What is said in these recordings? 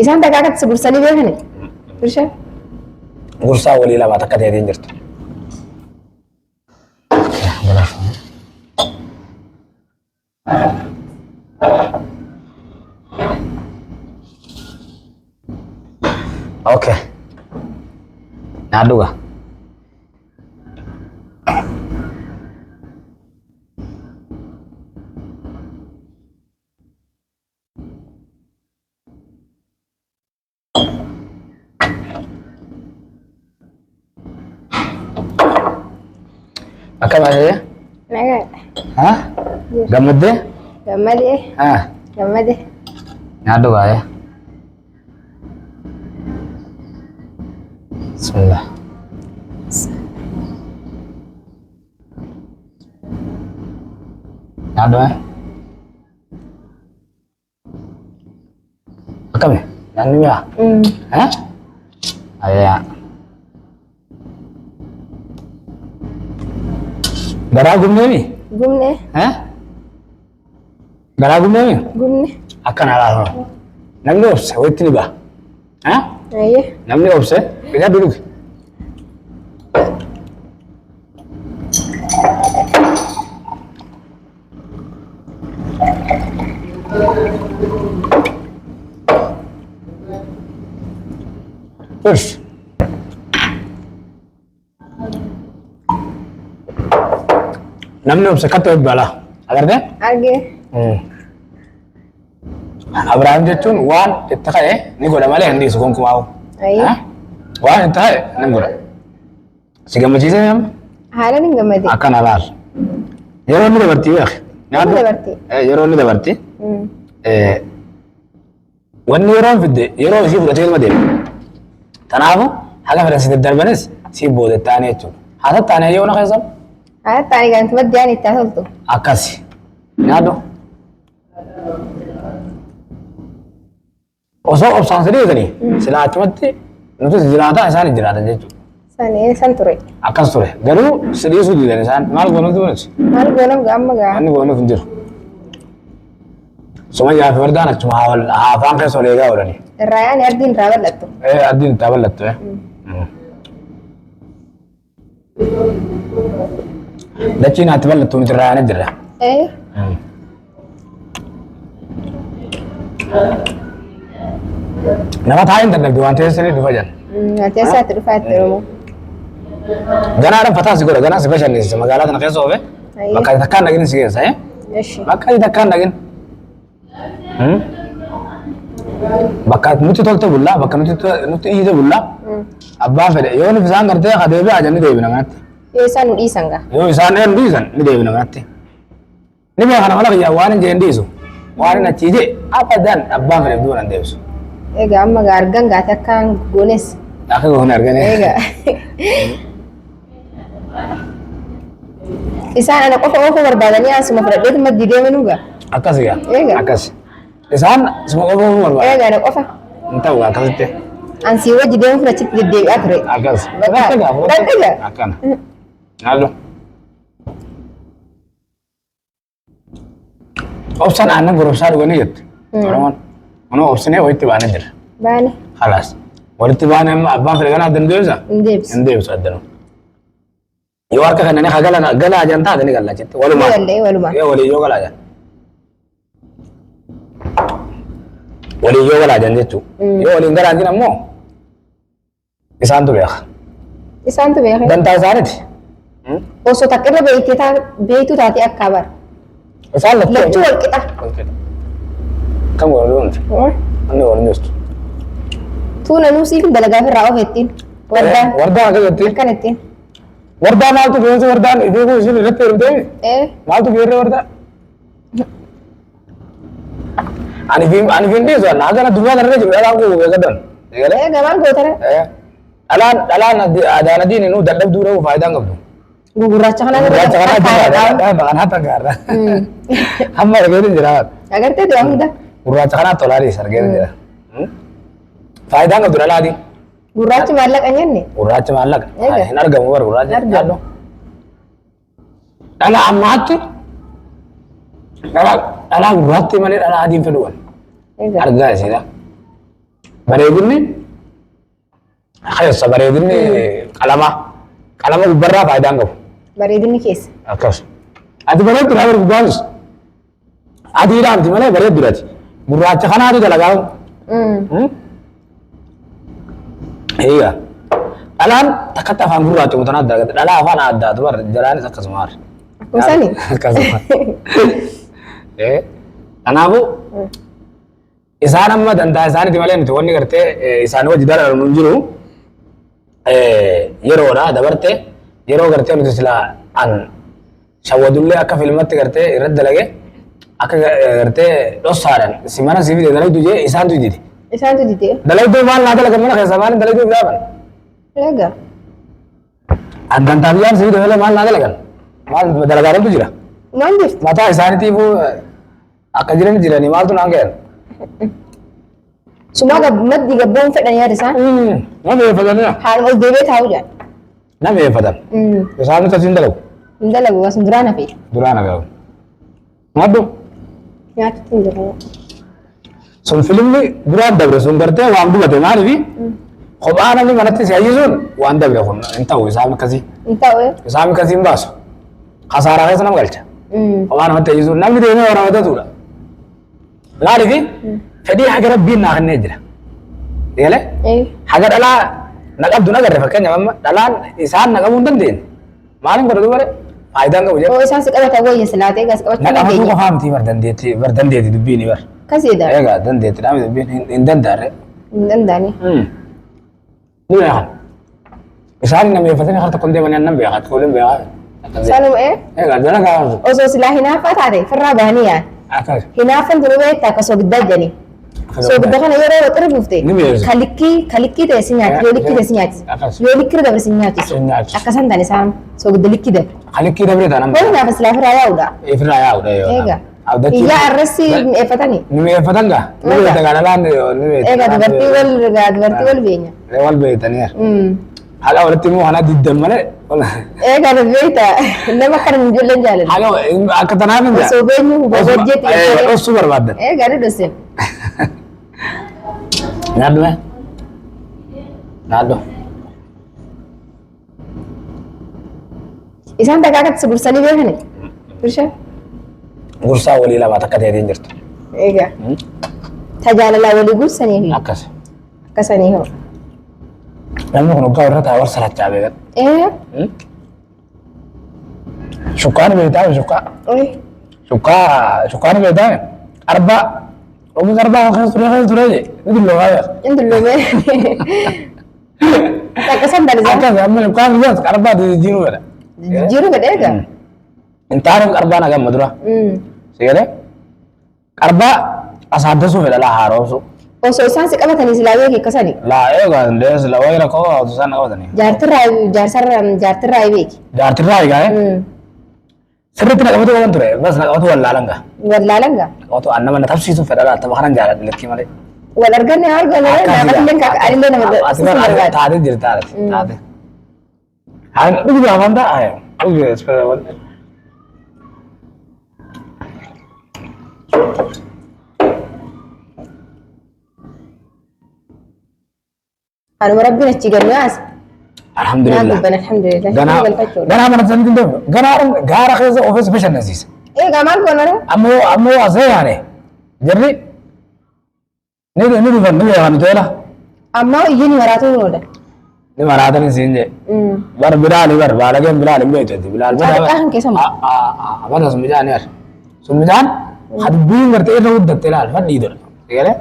Isaan takka akkatti si gursanii beekani? Gurshaa? Gursaa walii lama takka ta'eetiin jirtu. Okay. Naa dhuga. Akkam asee? Nagaadha. Ha? Gammaddee? Gammadee. Ha? Gammade. Nyaadhu baay'ee. Bismillah. Nyaadhu baay'ee. Akkami? Nyaanni mi'aa? Ha? Ayyaa. Garaa gubneemi? Gubne. Ha? Garaa gubneemi? Gubne. Akkana laala. Namni obse wayitti ni ba'a. Ha? Ayyee. Namni obse biqilaa dhugi. Ish. Namni obse akkatti hojii balaa. Agartee? Argee. Abrahaam jechuun waan itti ka'e ni godha malee hin dhiisu gonkumaa. Ayyee. Waan itti ka'e ni godha. Si gammachiisee amma? Haalaan hin gammade. Akkana laal. Yeroo inni dabartii beeki. Inni dabartii. Yeroo inni dabartii. Wanni yeroon fidde yeroo ishii fudhatee ilma deema. Kanaafuu haga fedhan si daddarbanis si booda taane jechuudha. Haa tattaane yoo na keessa Haa taane gaantumatti diyaan itti haa toltu. akkasi. Nyaadhu. Osoo obsaan si dhiisanii silaa achumatti nutis jiraataa isaan hin jiraatan jechuudha. San san ture. Akkas ture. Garuu si dhiisuu didan isaan maal goonuuf nuti? Maal goonuuf amma gaa? Wanni goonuuf hin jiru. Sumayyaa fi Wardaan achuma haa afaan keessa ol eegaa oolanii. Irraa yaani ardiin irraa bal'attu. Eh, ardiin itti bal'attu. Eh. Dachiin haati bal'attu nuti irraa yaanee jirra. Eh. Nama taa'ee hin dadhabde waan teessanii dhufa jedhan. Teessaatti dhufaa itti Oromoo. Ganaadhaan fataa si godha ganaa si bashannansiisa magaalaa kana keessa oofe Ayyee. bakka ati takkaan dhaqin si geessa. Eh? Eshi. Bakka ati takkaan dhaqin. Bakka nutti tolte bullaa bakka nutti iyyite bullaa abbaan fedhe yoo nuuf isaan gartee ka deebi'aa jenni deebina manatti. Yoo isaan nu dhiisan gaa. Yoo isaan een dhiisan ni deebina manatti. Ni beekana mala kiyyaa waan hin jeen dhiisu waan hin achii jee abadan abbaan fedhe duuna hin deebisu. Egaa amma gaa argan gaate akkaan goones. Akka goone arganii. Egaa. Isaan ana qofa oofuu barbaadanii asuma fudhadheetuma didee manuu gaa. Akkas egaa. Egaa. Akkas. Isaan suma qofa oofuu barbaadu. Egaa ana qofa. Hin ta'u akkasitti. An sii wajji deemuuf achitti deddeebi'aa ture. Akkas. Bakka. Fudhatte gaa fudhatte. Fudhatte gaa. Akkana. Halluu. Obsaan aannan goromsaa dhuganii jette. Oromoon. Kunoo obsinee walitti baanee jira. Baane. Halaas. Walitti baanee amma abbaan fedhe kanaa adda nu deebisa? Hin deebisu. Hin deebisu adda nu. Yoo harka kennanii haa galan galaa jan taate ni galla jette. Walumaa. Ni galle, walumaa. Yoo walii yoo galaa jan. Walii yoo galaa jan jechuudha. Yoo waliin galaan jin ammoo Isaantu beeka. Isaantu beeka. Dantaa isaaniiti. Osoo takka irra beektee beektuu taatee akkaa bara. Isaan lachuu. Lachuu wal qixa. Wal qixa. Kan wal dhuunfa. Inni wal jirtu. Tuuna nuusii kun dalagaa ofirraa of ittiin. Wardaan. Wardaan akka jettiin. Akkan ittiin. Wardaa maaltu geesse wardaan ifee kun isin irratti heerumtee? Ee. Maaltu geerree wardaa? Ani fi ani fi dhiisu anna hagana dubbaa kanarra jiru dhalaan koo beekadhan. Egalee? Ee gabaan gootara. Eh. Dhalaan dhalaan adaana diini nu dadhabduu ta'uu faayidaan qabdu. Gugurraacha kana Gurraacha kanaa jira kanaa tangaarra. Hamma argeetu jira. Agartee du'a hunda. Gurraacha kanaa tolaa dhiisa argeetu jira. Faayidaan qabdu dhalaati. Gurraachi maallaqa hin jenne. Gurraachi maallaqa. Egaa. Hin argamu bara gurraachi. Hin argamu. Dhala ammaatti dhala dhalaa gurraattii malee dhala adiin fedhuwan. Egaa. Argaa isiidha. Bareedinni keessa bareedinni qalamaa. Qalama gubbarraa faayidaan qabu. Bareedinni keessa. Akkas. Ati bareeddu dha gubbaanis. Adiidhaa miti malee bareeddu ati. Gurraacha kanaatu dalagaa. Eegaa. Dhalaan takkatti afaan gurraacha mutanaa dalagate. Dhalaa afaan addaatu bar jalaanis akkasuma har. Akkuma sani? Akkasuma. Kanaafuu isaan amma dantaa isaaniiti malee nuti wanni gartee isaanii wajji dalalu hin jiru. Yeroodha dabarte yeroo gartee nuti silaa an shawwadullee akka filmatti gartee irratti dalage akka gartee dhossaadhaan si mana si fide dalagdu jee isaantu dide. Isaantu dide. Dalagduu maal naa dalagan mana keessaa maaliin dalagduu gaafan? Egaa. An dantaa biyyaan si fide malee maal naa dalagan? Maal dalagaadhantu jira? Maal jirti? Mataa isaaniitiifuu akka jiran jiranii maaltu naan gahan? Sumaa maddi gabboon fedhan yaada isaan. Nama eeffatanii Haaluma ol deebi'ee taa'uu jaan. nama eeffatan. Isaan nuti asiin dalagu. Hin dalagu asuma duraan hafe. Duraan hafe. Maddu Nyaatutti hin jiru. sun filimni duraan dabre sun gartee waan gubate maaliifi kophaa namni manatti si hayyisuun waan dabre kun hin ta'u isaan akkasii. Hin ta'u. Isaan akkasii hin baasu. Kasaaraa keessa nama galcha. Kophaa namatti hayyisuun namni deemee waan ramadatuudha. Maaliifi fedhii haga rabbiin naa kennee jira. Eegalee? Haga dhalaa na qabdu na agarre fakkeenyaaf amma dhalaan isaan na qabuu hin dandeenye. Maaliin godhatu bare faayidaan qabu jedhu. Oo isaan si qabatan wayya silaatee egaa si qabachuu Na qabatuu dandeenya. qofaa miti bar dandeetti bar dandeetti dubbiin bar. Kasiidha. Egaa dandeetti dhaami dubbiin hin danda'arre. Hin danda'ani. Ni beekan. Isaan nama eeffatanii harka tokko hin deemanii annan beekaa tokko hin beekaa. Isaanuma ee Egaa dalagaa osoo silaa hinaaffaa taate firraa bahanii yaa. Akkas. Hinaaffan tuni beektaa akka soogiddaa jedhanii. Soogidda kana yeroo waxirri buufte Ni mi'eessa. ka likkii ta'e si nyaati yoo likkii ta'e si nyaachisa. Akkas. Yoo likkii dabre si nyaachisu. Si nyaachisu. Akkasan tan isaan soogidda likkii dabre. Kalikkii dabre taanaan. Wal naafa silaa firraa yaa'uudha. Ifirraa yaa'uudha yoo. Egaa. Abdachuu. Iyyaa arrassi mi'eeffatanii. Ni mi'eeffatan gaa. Ni Egaa. beekta gaa dhalaan ni beekta. Egaa dubartii wal egaa dubartii wal beenya. Wal beektanii. Mm. Haala walitti immoo kana diddan malee. Egaa nu beekta nama akkana nu ijoolleen jaalala. Haala akka tanaaf hin Osoo beenyu hubajjee xiyyeeffate. Dhossuu barbaaddan. Egaa ni dhosse. Nyaadhu mee? Nyaadhu. Isaan takkaa akkatti si gursanii beekani? Gurshaa? Gursaa walii lama takka ta'eetiin jirtu. Egaa. Tajaalalaa walii gursanii fi Akkas. akkasanii hoo. Namni kun hoggaa warra taa'u warra salachaa beekan. Ee. Shukkaan beektaa shukkaa. Ee. Shukkaa shukkaan beektaa arbaa. Ogi arbaa keessa ture keessa ture jee. Ni dulloomaa beeka. Inni dulloomee. Takka san dalisaa. Akkas amma shukkaan biyyaas arbaa jijjiiruu fedha. Jijjiiruu fedha egaa. Hin taane arbaa na gamma dura. Si galee? Arbaa asaaddasuu fedha laa haaromsuu. Osoo isaan si qabatanii silaa beeki akkasanii. Laa eegaa dees la wayira koo osoo isaan na qabatanii. Jaartirraa jaarsarraa jaartirraa beeki. Jaartirraa egaa sirriitti na qabatu qaban ture bas na qabatu wallaalan gaa. Wallaalan gaa. Na qabatu an nama na tabsiisu fedha laa tapha kanan jaaladha lakkii malee. Wal arganne haa arganne naafillee anillee nama Ati bar ati taate jirti taate taate. Haan dhugi afaan ta'a dhugi Anuma rabbiin achi gannu yaas. Naa Alhamdulillah. dubban alhamdulillah. Ganaa Galfachuudha. ganaa mana sanii hin deemu. Ganaa gaara keessa ofiis bashannansiisa. Egaa maal goona ree? Ammoo ammoo asee yaane jarri ni ni dhufan ni beekan tola Ammaa iyyuu ni maraatu ni oola. ni maraatan siin jee. Bar bilaali bar baalageen bilaali hin beektu bilaal Mucaa xiqqaa kan keessa moo? Bada sun mucaan yar. Sun mucaan hadubbiin gartee irra guddatte ilaal fadhii dura. Egalee?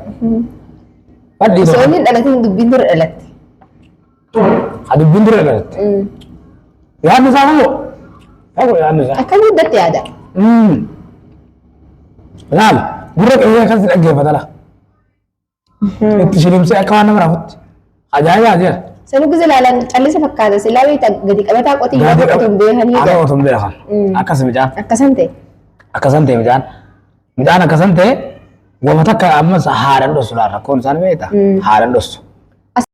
Fadhii Osoo dura. inni hin dhalatin dubbiin dura dhalatte. Hadubbiin dura dhalatte. Yaadni isaa fagoo. Fagoo yaadni isaa. Akkam guddatte yaada. Laal gurra qeyyee akkasitti dhaggeeffata laa. Itti shilimsee akka waan nama rafutti. Ajaa'ibaa jira. Sanuu gize ilaalan callisa fakkaata silaa beekta gadi qabataa qotiyyoo akka qotu hin beekanii Akka jedha. qotu hin beekan. Akkas mucaan. Akkasan ta'e. Akkasan ta'e mucaan. Mucaan akkasan ta'e wama takka ammas haadhan dhossu laal rakkoon isaan beekta. Haadhan dhossu.